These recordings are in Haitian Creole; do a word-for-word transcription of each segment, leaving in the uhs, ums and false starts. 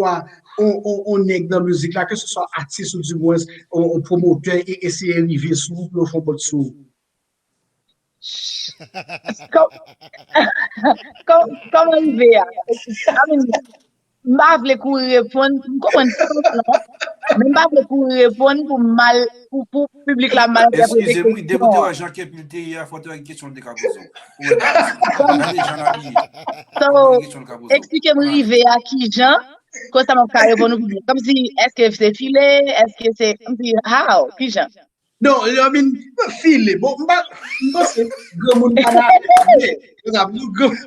swa on, on, on nèg nan mizik la, ke se swa atis ou dimwens on, on pwomotè e eseye rive sou ou pou yo fè on bòt sou ou? Kò- kò- Kòman rive a? I mean, m pa vle kouri reponn, m konprann sans lan, men m pa vle kouri reponn pou m mal, pou, pou piblik la mal entèprete Eskize m, wi, depi w te kesyon wè an. Jan Kepil te ye a, fò w te wè ki kesyon l te ka poze w. Ou wè, gade jan l abiye. So, Gade kesyon l ka poze w. Eksplike m rive a kijan, konsa m ap ka reponn ou pi byen. Kòmsi, èske se file, èske se, kòmsi, how, kijan? Non, I mean, file. Bon, m pa, m panse granmoun pa nan afè file. Konsa, nou, gran-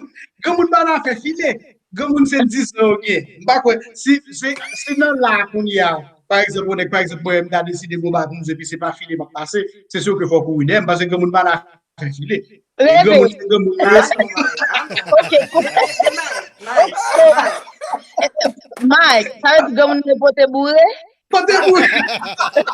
granmoun pa nan afè file. Granmoun se dis an yo gen. M pa kwè, si, se, se nan la kounye a, pa egzanp, on nèg, pa egzanp, mwen, m ta deside m ba pou m epi se pa file m ap pase, se si ke fò w kouri dèyè m, paske granmoun pa nan afè file. E granmoun Reve, se granmoun li ye. ok, kou- Men, men Mike, Mike, Mike, Mike, sa vle di granmoun nan pote boure? Pote boure.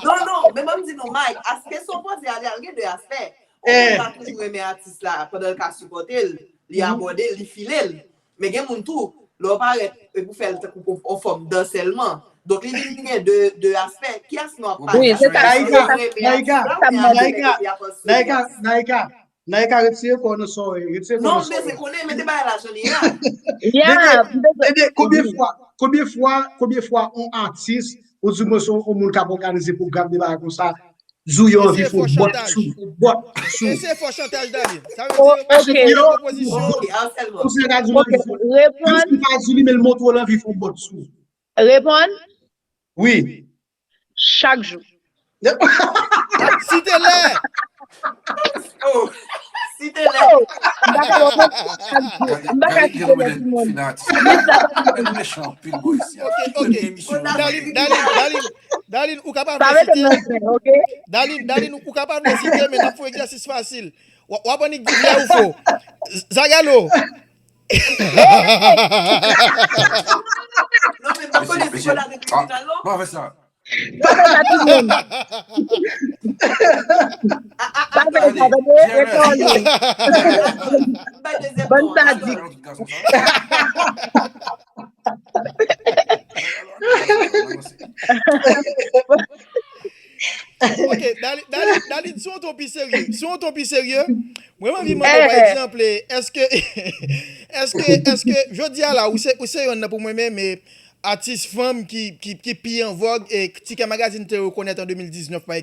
Non, non, men ban m di nou, Mike, aspè sa w poze a, li al gen de aspè. On moun Eh, ka toujou renmen atis la pandan l ka sipòte l, li abòde l, li file l. Men gen moun tou, lè w parèt, epi w fè l tankou pou on fòm dan sèlman. Donk, li vin gen de, de aspè. Kiyès nou ap pale? Wi, se sa. Naïka, Naïka, Naïka, Naïka, Naïka, Naïka, retire kò nan sò, retire kò Non, nan m bezwen sò. Konnen, mete bagay la jan li ye a. Ya, Ebyen, konbyen fwa, konbyen fwa, konbyen fwa on atis, ou di mwen se on moun k ap òganize pwogram de bagay konsa, di w yo anvi fè on bòt sou, fè on bòt sou. E se fò chantaj, Dani. Sa vle O- di yo ka fè ok. yon pwopozisyon. Ok, a sèlman. Kòmsi l ka di w anvi fè on bòt. Menm Reponn, si l pa di li, men l montre w l anvi fè on bòt sou. reponn Wi. Chak jou. Site lè. Oh, si te lè. Oh, m pa ka reponn chak jou. M pa ka site lè timoun. Lis la pa Gade mechan anpil bò isi a. Ok, ok. Dalin, Dalin, Dalin, Dalin, ou ka pa vle site. Dalin, Dalin, ou ka pa vle site, men n ap fè egzèsis fasil. W ap annik di vrè ou fo. Zagalo. Non, men m pa konnen si kola de tribinal, non. Bon, fè sa. Papa sa timoun. Pa fè sa, tande, retounen. Bann sadik. Ok, Dalin, Dalin, Dalin, sou yon ton pi serye. Sou yon ton pi serye, mwen m anvi mande w, pa egzanp, èske, èske, èske, jodi a la, ou se, ou se yonn nan pou mwen menm, e atis fanm ki, ki, ki pi an vòg, e Ti Kè Magazine te rekonèt an de mil diznèf, pa